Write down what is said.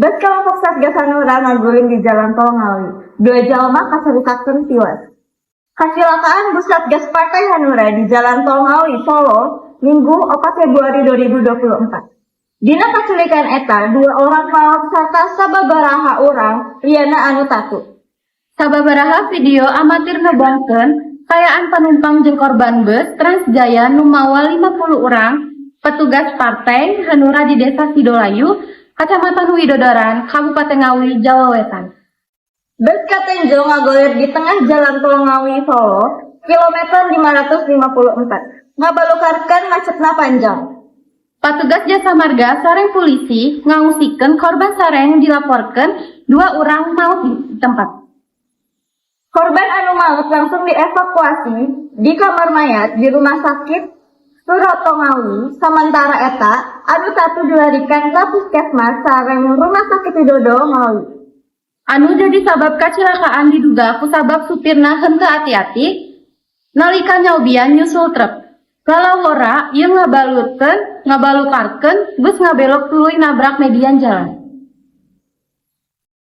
Bus kelompok Satgas Hanura ngaguling di Jalan Tol Ngawi. Dua jalma kacaritakeun tiwas. Kacilakaan bus Satgas Partai Hanura di Jalan Tol Ngawi, Solo, Minggu 4 Februari 2024. Dina kaculikan eta, dua orang maut serta sababaraha urang liana anu tatu. Sababaraha video amatir ngebongkeun kaayaan penumpang jeung korban bus Transjaya nu mawa 50 urang petugas Partai Hanura di Desa Sidolayu, Kacamatan Widodaran, Kabupaten Ngawi, Jawa Wetan. Bus katenjo ngagoler di tengah Jalan Tol Ngawi Solo, kilometer 554. Ngabalukarkeun macetna panjang. Patugas Jasa Marga sareng polisi ngungusikeun korban sareng dilaporkeun dua orang maut di tempat. Korban anu maut langsung dievakuasi di kamar mayat di Rumah Sakit Soeroto Ngawi, sementara eta anu tatu dilarikan ke Puskesmas sareng Rumah Sakit Widodo Ngawi. Anu jadi sabab kacilakaan diduga kusabab supirna henteu hati-hati nalika nyobian nyusul truk. Lalawora ieu ngabalukarkeun bus ngabelok tuluy nabrak median jalan.